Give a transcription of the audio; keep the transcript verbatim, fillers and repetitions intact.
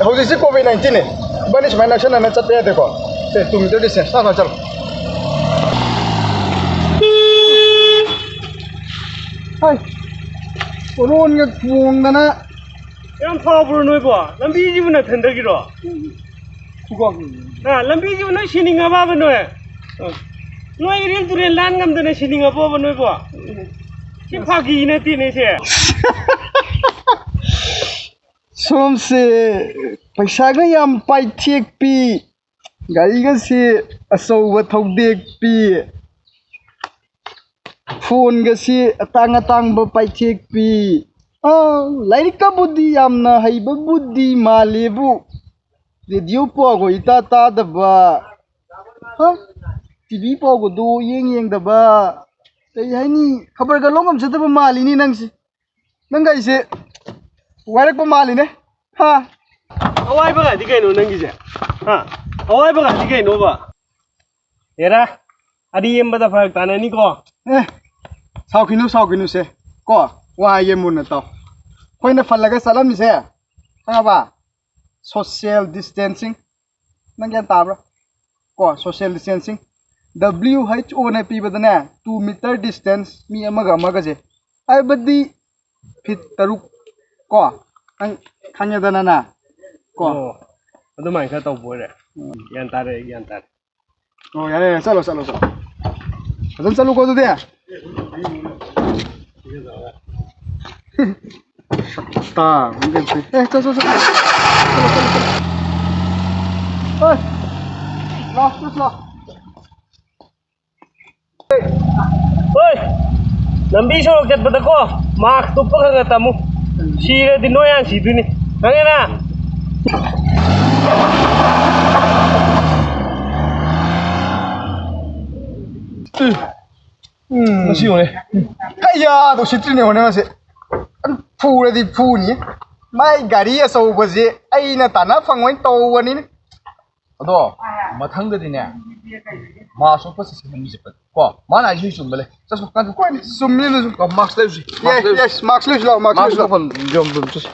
ꯍꯧꯖꯤꯛꯁꯤ ꯀꯣꯚꯤꯗ ꯅꯥꯏꯟꯇꯤꯟꯅꯦ꯫ ꯏꯕꯥꯅꯤ ꯁꯨꯃꯥꯏꯅ ꯅꯛꯁꯟꯅꯅ ꯆꯠꯄ ꯌꯥꯗꯦꯀꯣ꯫ ꯁꯦ, ꯇꯨ ꯃꯤꯇꯔ ꯗꯤꯁꯇꯦꯟꯁ꯫ ꯆꯠꯂꯣ, ꯆꯠꯂꯣ꯫ ꯍꯥꯏ, ꯀꯣꯔꯣꯟꯒ ꯈꯣꯡꯗꯅ꯫ ꯌꯥꯝ ꯐꯕ꯭ꯔꯣ ꯅꯣꯏꯕꯣ? ꯂꯝꯕꯤꯁꯤꯕꯨ ꯅꯊꯟꯗꯒꯤꯔꯣ? ꯁꯤꯀꯣ꯫ ꯑ, ꯂꯝꯕꯤꯁꯤꯕꯨ ꯅꯣꯏ ꯁꯤꯅꯤꯡꯉꯕꯕ ꯅꯣꯏ? ꯑ, ꯅꯣꯏ ꯏꯔꯤꯜ ꯇꯨꯔꯦꯜ ꯂꯥꯟ ꯉꯝꯗꯅ ꯁꯤꯅꯤꯡꯉꯕꯣꯕ ꯅꯣꯏꯕꯣ? ꯁꯤ ꯐꯥꯒꯤ ꯅꯠꯇꯦꯅꯦ ꯁꯦ꯫ ꯁꯣꯝꯁꯦ ꯄꯩꯁꯥꯒ ꯌꯥꯝ ꯄꯥꯏꯊꯦꯛꯄꯤ, ꯒꯥꯔꯤꯒꯁꯤ ꯑꯆꯧꯕ ꯊꯧꯗꯦꯛꯄꯤ, ꯐꯣꯟꯒꯁꯤ ꯑꯇꯥꯡ ꯑꯇꯥꯡꯕ ꯄꯥꯏꯊꯦꯛꯄꯤ꯫ ꯑꯥ, ꯂꯥꯏꯔꯤꯛꯀꯕꯨꯗꯤ ꯌꯥꯝꯅ ꯍꯩꯕꯕꯨꯗꯤ ꯃꯥꯜꯂꯦꯕꯨ, ꯔꯦꯗꯤꯑꯣ ꯄꯥꯎꯒ ꯏꯇꯥ ꯇꯥꯗꯕ, ꯍꯥ? ꯇꯤ ꯚꯤ ꯄꯥꯎꯒꯗꯣ ꯌꯦꯡ ꯌꯦꯡꯗꯕ, ꯀꯩ ꯍꯥꯏꯅꯤ, ꯈꯕꯔꯒ ꯂꯧ ꯉꯝꯖꯗꯕ ꯃꯥꯜꯂꯤꯅꯦ ꯅꯪꯁꯦ꯫ ꯅꯪ ꯒꯥꯔꯤꯁꯦ ꯋꯥꯏꯔꯛꯄ ꯃꯥꯜꯂꯤꯅꯦ꯫ ꯍꯥ? ꯑꯋꯥꯏꯕꯒꯗꯤ ꯀꯩꯅꯣ ꯅꯪꯒꯤꯁꯦ? ꯍꯥ? ꯑꯋꯥꯏꯕꯒꯗꯤ ꯀꯩꯅꯣꯕ? ꯑꯦꯔꯥ, ꯑꯔꯦꯝꯕꯗ ꯐꯔꯛ ꯇꯥꯅꯅꯤꯀꯣ꯫ ꯑꯦ, ꯁꯥꯎꯈꯤꯅꯨ, ꯁꯥꯎꯈꯤꯅꯨꯁꯦ꯫ ꯀꯣ, ꯋꯥ ꯍꯥꯏꯒꯦ ꯃꯨꯟꯅ ꯇꯥꯎ꯫ ꯑꯩꯈꯣꯏꯅ ꯐꯜꯂꯒ ꯆꯠꯂꯝꯃꯤꯁꯦ, ꯈꯪꯉꯕ? Social distancing꯫ ꯅꯪ ꯒ꯭ꯌꯥꯟ ꯇꯥꯕ꯭ꯔꯥ? ꯀꯣ, social distancing꯫ W H O ꯅ ꯄꯤꯕꯗꯅꯦ, two meter distance, ꯃꯤ ꯑꯃꯒ ꯑꯃꯒꯁꯦ꯫ ꯍꯥꯏꯕꯗꯤ ꯐꯤꯠ ꯇꯔꯨꯛ꯫ ꯀꯣ, ꯅꯪ ꯈꯪꯉꯦꯗꯅ ꯅ? ꯀꯣ꯫ ꯑꯣ, ꯑꯗꯨꯃꯥꯏꯅ ꯈꯔ ꯇꯧꯕ ꯑꯣꯏꯔꯦ꯫ ꯎꯝ꯫ ꯒ꯭ꯌꯥꯟ ꯇꯥꯔꯦ, ꯑꯩ ꯒ꯭ꯌꯥꯟ ꯇꯥꯔꯦ꯫ ꯑꯣ, ꯌꯥꯔꯦ, ꯌꯥꯔꯦ, ꯆꯠꯂꯣ, ꯆꯠꯂꯣ, ꯆꯠꯂꯣ꯫ ꯐꯖꯅ ꯆꯠꯂꯨꯀꯣ ꯑꯗꯨꯗꯤ꯫ ꯇꯥ, ꯑꯦ, ꯆꯠ, ꯆꯠ, ꯆꯠ꯫ ꯆꯠꯂꯣ, ꯆꯠꯂꯣ, ꯆꯠꯂꯣ꯫ ꯍꯣꯏ꯫ ꯂꯥꯛꯑꯣ, ꯆꯠꯂꯣ꯫ ꯍꯣꯏ, ꯂꯝꯕꯤ ꯁꯣꯔꯣꯛ ꯆꯠꯄꯗꯀꯣ, ꯃꯥꯛꯁ ꯎꯞꯄ ꯈꯔ ꯈꯔ ꯇꯝꯃꯨ꯫ ꯁꯤꯔꯗꯤ ꯅꯣꯏ ꯍꯥꯟꯅ ꯁꯤꯗꯣꯏꯅꯤ, ꯈꯪꯉꯦꯅ? ꯎꯝ꯫ ꯃꯁꯤ ꯌꯦꯡꯉꯨꯅꯦ꯫ ꯀꯌꯥꯗ ꯎꯁꯤꯠꯇ꯭ꯔꯤꯅꯦ ꯍꯣꯔꯦꯟ ꯃꯁꯤ꯫ ꯑꯗꯨꯝ ꯐꯨꯔꯗꯤ ꯐꯨꯅꯤ꯫ ꯃꯥꯏ ꯒꯥꯔꯤ ꯑꯆꯧꯕꯁꯦ ꯑꯩꯅ ꯇꯥꯟꯅ ꯐꯪꯉꯣꯏꯅ ꯇꯧꯕꯅꯤꯅꯦ꯫ ꯑꯗꯣ ꯃꯊꯪꯗꯗꯤꯅꯦ, ꯃꯥꯁ ꯎꯞꯄ ꯆꯠꯁꯦ ꯂꯝꯕꯤ ꯆꯠꯄꯗ꯫ ꯀꯣ, ꯃꯥꯅ ꯍꯥꯏꯁꯤ ꯆꯨꯝꯕ ꯂꯩ꯫ ꯆꯠꯁꯣ, ꯀꯥꯟ ꯆꯠꯁꯣ꯫ ꯍꯣꯏꯅꯦ, ꯆꯨꯝꯃꯤꯅꯦ ꯑꯗꯨꯁꯨ꯫ ꯀꯣ, ꯃꯥꯁ ꯂꯩꯔꯨꯁꯤ꯫ ꯃꯥꯁ ꯌꯦꯁ, ꯂꯩꯔꯨꯁꯤ꯫ ꯌꯦꯁ, ꯃꯥꯁ ꯂꯩꯔꯨꯁꯤ ꯂꯥꯛꯑꯣ, ꯃꯥꯁ ꯃꯥꯁ ꯂꯩꯔꯨꯁꯤ ꯂꯥꯛꯑꯣ꯫ ꯎꯞꯐꯝ ꯌꯣꯝ-, ꯌꯣꯝ-, ꯆꯠꯁꯤ꯫